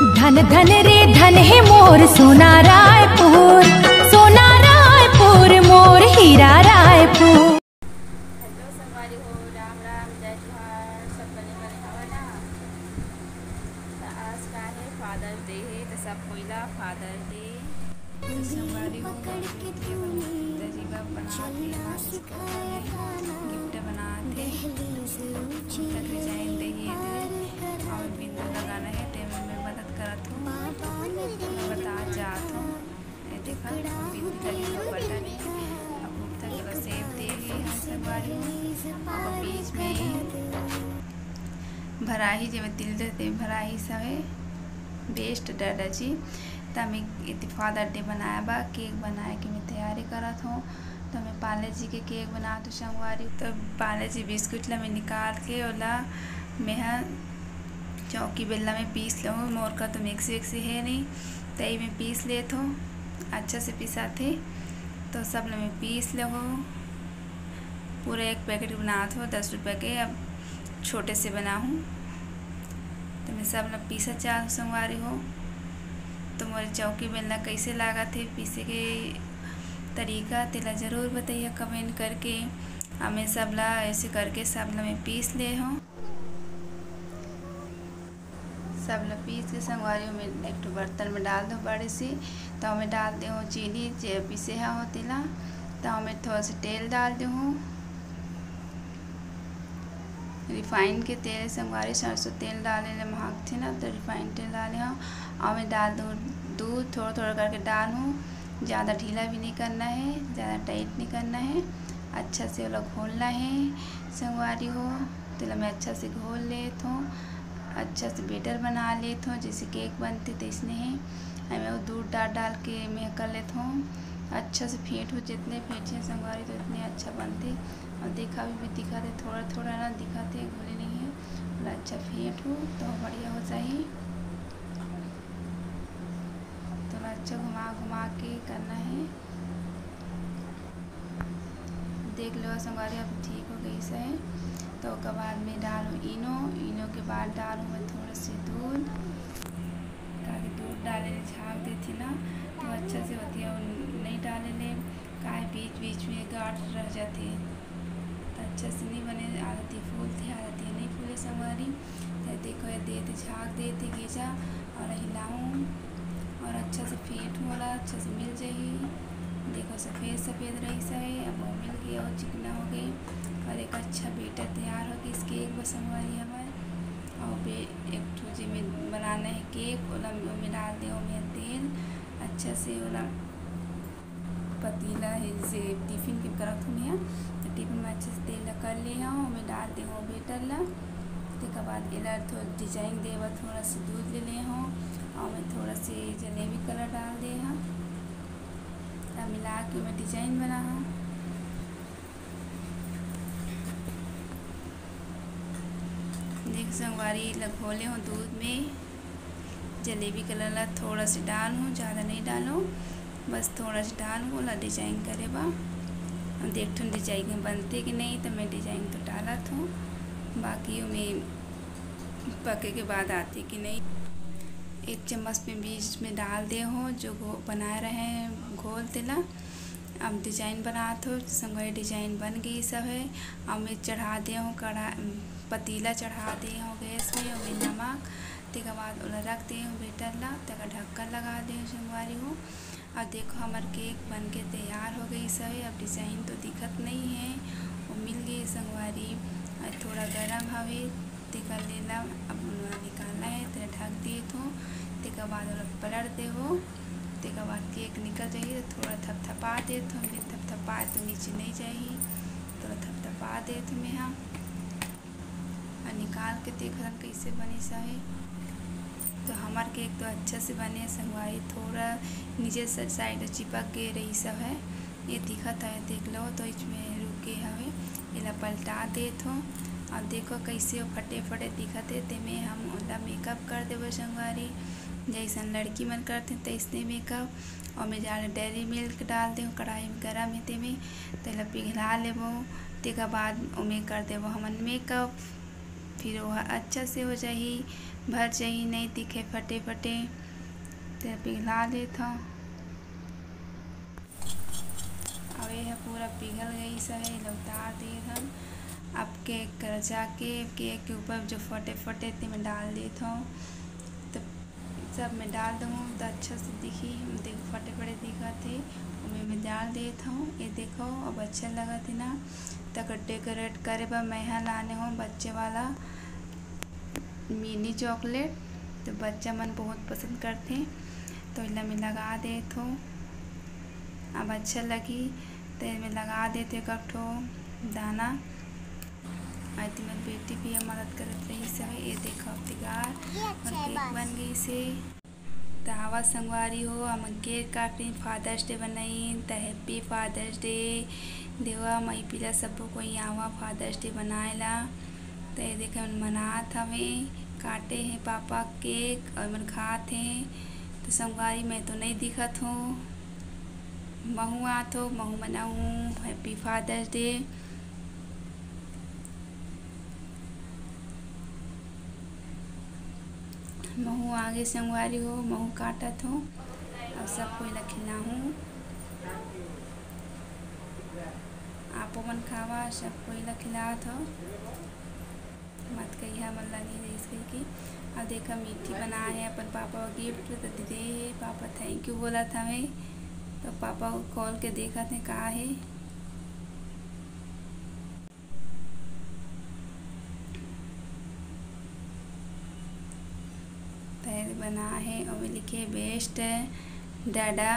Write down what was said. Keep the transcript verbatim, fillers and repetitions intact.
धन धन रे धन हे मोर सोना रायपुर, सोना रायपुर मोर हीरा रायपुर। हेलो संगवारी हो, राम राम, जय जोहार, सब बने बने हवा ना। त आज का हे, फादर्स डे हे, त सब कोई ला फादर्स डे। त संगवारी हो, पिताजी बर बनात हे, गिफ्ट बनात हे, तक डिजाइन दे हे, अउ बिंदी लगाना हे, तेमे मैं मदद करत हूँ, मैं बता जात हूँ। ये देखा, बिंदी लगे हे, बटन हे, अब कुर्ता के बस shape दे हे, संगवारी हो, अब बीच में भराही, जेमे तिल रहते, भराही सवे best दादा जी। त मैं एती फादर डे बनाए बा, केक बनाए के मैं तैयारी करत हूँ। त मैं पार्ले जी के केक बनात हूँ संगवारी। त पार्ले जी बिस्कुट ला मैं निकाल के ओला मैं ह चौकी बेलना में पीस लेहूँ। मोर का तो मिक्सी विक्सी हे नहीं, तई में पीस लेत हूँ, अच्छा से पिसाथे। तो सब ला मैं पीस लेहूँ। पूरा एक पैकेट बनात हो, दस रुपया के, अब छोटे से बनाहूँ। त मैं सब ला पीसत जात हूँ संगवारी हो। त मोर चौकी बेलना कइसे लागत हे पीसे के तरीका, तेला जरूर बतइहा comment करके। अब मैं सब ला ऐसे करके सब ला मैं पीस ले हूँ। सब ल पीस के संगवारी, ओमे एक ठो बर्तन में डाल दो बड़े से। त ओमे डाल दे हूँ चीनी, जे पीसे हा हो तेला। त ओमे थोड़ा सा तेल डाल दे हूँ, रिफाइन के तेल संगवारी, सरसों तेल डाले ले महकथे ना, त रिफाइन तेल डाले हूँ। ओमे डाल दे हूँ दूध, थोड़ा थोड़ा करके डाल हूँ, ज़्यादा ढीला भी नहीं करना है, ज़्यादा टाइट नहीं करना है। अच्छा से ओला घोलना है संगवारी हो। तेला मैं अच्छा से घोल लेत हूँ, अच्छा से batter बना लेत हूँ। जैसे केक बनथे तैसने हे। एमे अउ दूध डाल डाल के मैं कर लेत हूँ। अच्छा से फेंट हो, जितने फेंटे संगवारी तो उतने अच्छा बनथे। अउ देखा भी, भी दिखत हे थोड़ा थोड़ा ना दिखत हे, घुले नहीं हे। ओला अच्छा फेंट हो तो बढ़िया हो जाही। तो ओला अच्छा घुमा घुमा के करना है। देख लो संगवारी, अब ठीक हो गई से। तो ओकर बाद में डालूँ इनो, इनो के बाद डालूँ मैं थोड़ा से दूध, काहे दूध डाले ले झाग देथे ना, तो अच्छा से होथे। अउ नहीं डाले ले काहे बीच बीच में गांठ रह जाथे, तो अच्छा से नहीं बने, आदत ही फूलथे, आदत ही नहीं फूले संगवारी। तो देखो, ये देते झाग देते गेजा और हिलाऊँ और अच्छा से फेंटूँ वाला अच्छा से मिल जाही। देखो, सफेद सफेद रही से, अब वो मिल गई और चिकना हो गई और एक अच्छा batter तैयार हो गई इसके एक बस संगवारी हमारे। और बे-, एक ठो जेमे बनाना है केक, ओला ओमे डाल दे, ओमे तेल अच्छा से, ओला पतीला है, जैसे टिफिन के करत हूँ मैं, तो टिफिन में अच्छे से तेल ला कर ले हूँ, ओमे डाल दे हूँ batter ला। तेकर बाद एला थोड़ा design दे बर थोड़ा सा दूध ले ले हूँ और मैं थोड़ा से जलेबी colour डाल दे हूँ। तब मिला के मैं design बना हूँ। देख संगवारी, ला घोले हूँ दूध में, जलेबी colour ला थोड़ा से डाल हूँ, ज़्यादा नहीं डालूँ, बस थोड़ा से डाल हूँ, ओला design करे बा। अब देख ठन design बनथे कि नहीं, तो मैं design तो डालत हूँ, बाकी ओमे पके के बाद आथे कि नहीं। एक चम्मच में बीच में डाल दे हो, जो घो-, बनाए रहे हैं घोल तेला। अब design बनात हो, संगवारी design बन गई सब है। अब मैं चढ़ा दे हो कढ़ा-, पतीला चढ़ा दे हो गैस में, ओमे नमक, तेकर बाद ओला रख दे हो batter ला, तेकर ढक्कन लगा दे हो संगवारी हो। अब देखो, हमर केक बन के तैयार हो गई सब है। अब design तो दिखत नहीं है, वो मिल गई संगवारी, और थोड़ा गरम हवे, तेकर ले ला अब ओला निकालना है, तेला ढक देत हो, तेकर बाद ओला पलट देबो, तेकर बाद केक निकल जाही, तो थोड़ा थपथपा देत हो, मैं थपथपाए तो नीचे नहीं जाही, थोड़ा थपथपा देत हो मैं हा। और निकाल के देखत हन कइसे बनिस हे। तो हमर केक तो अच्छा से बने संगवारी, थोड़ा नीचे से side चिपक गए रहिस हे, ये दिखत हे, देख लो तो इसमें रुके हवे, एला पलटा देत हो। और देखो कइसे वो फटे फटे दिखत हे, तेमे हम ओला makeup कर देबो संगवारी, जैसन लड़की मन करथे तैसने makeup। और मैं जाने dairy milk डाल दे हूँ, कढ़ाई में गरम है तेमे, तेला पिघला लेबो। तेकर बाद ओमे कर देबो हमन makeup। फिर वो अच्छा से हो जाही, भर जाही, नहीं दिखे फटे फटे। ते पिघला लेत हव। अब ये ह पूरा पिघल गइस हे, एला उतार देत हन। अब केक कर जाके केक के ऊपर जो फटे फटे तेमे डाल देत हव। तो सब में डाल दूँ तो अच्छा से दिखी। देखो फटे फटे दिखत हे, ओमे में डाल देत हव। ये देखो अब अच्छा लगत हे ना। तकर डेकोरेट करे बर मैं ह लाने हव बच्चे वाला मिनी चॉकलेट, तो बच्चा मन बहुत पसंद करथे। तो एला मैं लगा देत हव। अब अच्छा लगही तो एमे लगा देत हव एक ठो दाना। अउ एती मोर बेटी भी मदद करत रहिस हवे। ये देखो अब तिगार ये अच्छा मोर है केक बस। बन गइस हे। त आवा संगवारी हो, हमन केक काटिन, फादर्स डे बनाइन, त हैप्पी फादर्स डे। देवा, माई, पीला सबो कोई आवा फादर्स डे बनाए ला। त ये देखे, मन मनात हवे, काटे हे पापा केक अउ मन खात हे। त संगवारी, मैं तो नहीं दिखत हूँ, महू आत हो, महू मनाहूँ, हैप्पी फादर्स डे। महू आगे संगवारी हो, महू काटत हो, अउ सब कोई ला खिलाहूँ। आपो मन खावा, सब कोई ला खिलात हो। मत कहिया मन ला नहीं रहिस कहिके। अउ देखा, मीठी बनाए हे अपन पापा ला गिफ्ट, तो दे दे हे। पापा थैंक यू बोलत हवे, तो पापा खोल के देखत हे का हे। पैर बना हे, ओमे लिखे बेस्ट डाडा।